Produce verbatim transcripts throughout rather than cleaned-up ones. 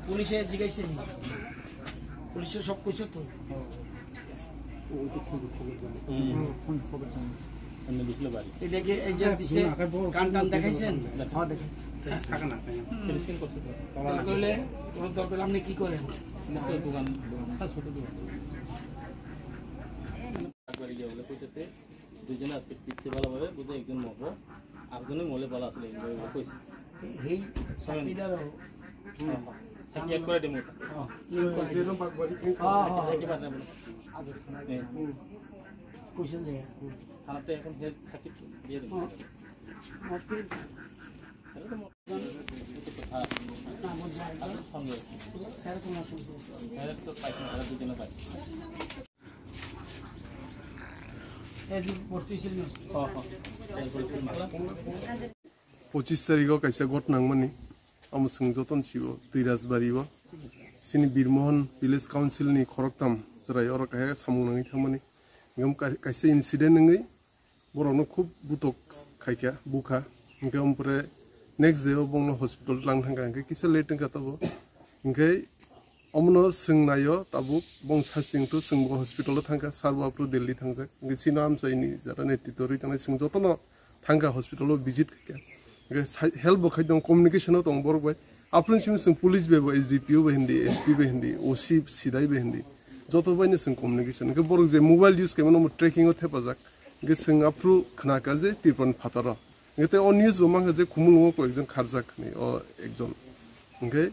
পুলিশে জিজ্ঞাসা নি? পুলিশে সব কিছু তো। এটা কি এই যে দিছে, কান টান দেখাইছেন? দরকার হলে, কোনো দরকার হলে আপনি কি করেন? দোকান, ছোট দোকান। একবারে গিয়ে বলে কইতেছে, দুইজনে আজকে পিচ্ছে ভালোভাবে বুঝে একজন মরবো, একজনে মলে পালা আসলে এইভাবে কইছে। এই সাক্ষীদারও। সাক্ষী এক করে দেবো। সাক্ষী, সাক্ষী বাদ দেবো। হ্যাঁ। কইছেন যে, থানাতে এখন হেড সাক্ষী দিয়ে দেবো। তাহলে তো মরবো। এই যে ভর্তি ছিল না? পঁচিশ তারিখও kaisa ghotna wngmani, amo chwng jotono sio, Twi Rajbari o, chini Birmohon Village Council ni khoroktham chwrai oro kaisa samung nangwi thangmani. Engkhe kai-, kaisa incident wngwi borokno khub butok khaikha, bukha. Engkhe ompore next day o bongno hospital lang thangkha, engkhe kisa late wngkha tobo. Engkhe omono swng naio tabuk, bong sasting to swng bo hospital o thangkha, sir bo aphuru Delhi thangjak. Engkhe chino amchaini jara netritwo rwi tangnai, chwng jotono thangkha hospital o visit khaikha. Engkhe sai-, help bo khai tong, communication o tong borok bai. Aphuru simi chwng police bai bo, S D P O bai hindi, S P bai hindi, O C sidai bai hindi. Joto bai no chwng communication. Engkhe borok je mobile use khaimano omo tracking o thepajak. Engkhe chwng aphuru khnakha je Tripura ni phataro. Engkhe tei o news bo mankha je Khumulwngo koi ekjon kharjak hinwi o ekjon. Engkhe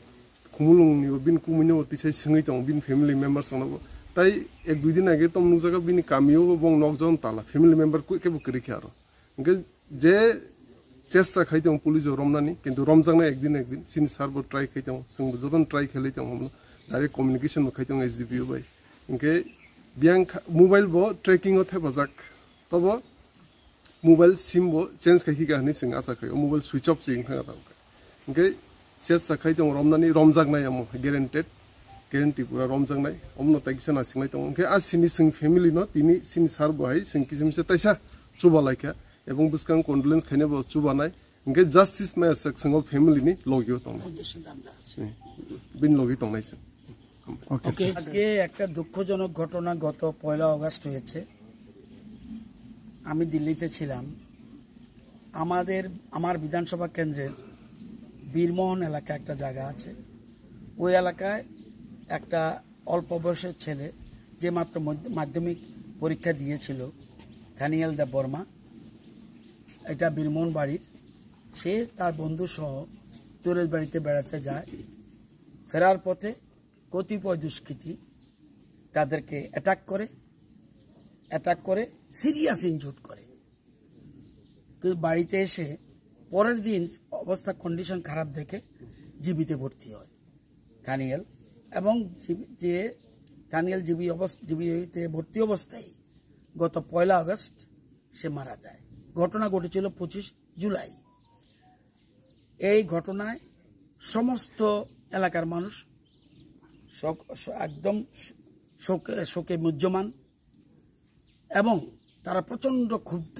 Khumulwngni bo bini kumui no tisai swngwi tongo, bini family members rokno bo. Tai ek dui din age tong nukjago bini kamio bo bong nokjon tala, family member kebo kwrwi khe aro. Engkhe je chesta khai tongo police o romnani, kintu romjaknai ekdin ekdin, chini sir bo try khai tongo, chwng bo jotono try khailai tongo, direct communication bo khai tongo S D P O bai. Engkhe biyang kha-, mobile bo tracking o thepajak, tobo mobile sim bo change khai khika hinwi chwng acha khai, o mobile switch off se wngkha tamo khe. Hingkhe chesta khai tongo romnani, romjaknai amo guaranteed, guarantee pura romjaknai, omono tai kisa nasingnai tongo. Hingkhe a sini chwng family no tini chini sir bo hai chwng kisa misa taisa chuba laikha, ebong bwskang condolence khaina bo chubanai, hingkhe justice maya sak chwng o family ni logi o tongnai. Bini logi tongnai chwng. ওকে, স্যার। আজকে একটা দুঃখজনক ঘটনা গত পয়লা আগস্ট হয়েছে। আমি দিল্লিতে ছিলাম। আমাদের, আমার বিধানসভা কেন্দ্রের বীরমোহন এলাকা একটা জায়গা আছে, ওই এলাকায় একটা অল্প বয়সের ছেলে, যে মাত্র মধ্য-, মাধ্যমিক পরীক্ষা দিয়েছিল, দানিয়েল দেববর্মা, এটা বীরমোহন বাড়ির, সে তার বন্ধু সহ তুরের বাড়িতে বেড়াতে যায়। ফেরার পথে কতিপয় দুষ্কৃতী তাদেরকে অ্যাটাক করে, অ্যাটাক করে সিরিয়াস ইনজুর্ড করে। কিন্তু বাড়িতে এসে পরের দিন অবস্থা, কন্ডিশন খারাপ দেখে জিবিতে ভর্তি হয় দানিয়েল। এবং জিবি-, যে দানিয়েল জিবি অবস-, জিবিতে ভর্তি অবস্থায় গত পয়লা আগস্ট সে মারা যায়। ঘটনা ঘটেছিল পঁচিশ জুলাই। এই ঘটনায় সমস্ত এলাকার মানুষ শোক, শো-, একদম শোকে, শোকে মুহ্যমান এবং তারা প্রচণ্ড ক্ষুব্ধ।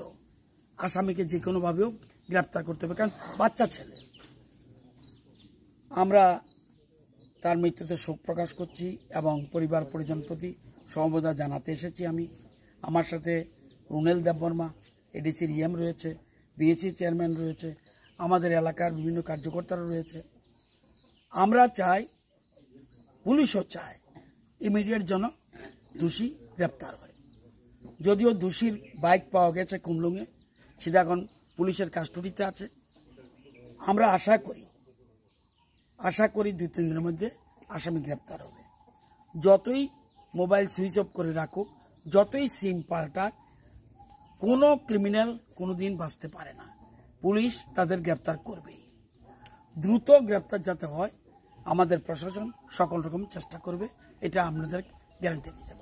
আসামিকে যে কোনোভাবে হোক গ্রেপ্তার করতে হবে, কারণ বাচ্চা ছেলে। আমরা তার মৃত্যুতে শোক প্রকাশ করছি এবং পরিবার পরিজন প্রতি সমবেদনা জানাতে এসেছি আমি। আমার সাথে রুনেল দেববর্মা, এডিসির ইএম রয়েছে, বিএসি চেয়ারম্যান রয়েছে, আমাদের এলাকার বিভিন্ন কার্যকর্তারা রয়েছে। আমরা চাই, পুলিশও চায়, ইমিডিয়েট যেন দোষী গ্রেপ্তার হয়। যদিও দোষীর বাইক পাওয়া গেছে কুমলুঙে, সেটা এখন পুলিশের কাস্টডিতে আছে। আমরা আশা করি, আশা করি দুই তিন দিনের মধ্যে আসামি গ্রেপ্তার হবে। যতই মোবাইল সুইচ অফ করে রাখুক, যতই সিম পাল্টাক, কোনো ক্রিমিনাল কোনোদিন বাঁচতে পারে না। পুলিশ তাদের গ্রেপ্তার করবেই। দ্রুত গ্রেপ্তার যাতে হয়, আমাদের প্রশাসন সকল রকম চেষ্টা করবে, এটা আপনাদের গ্যারান্টি দিতে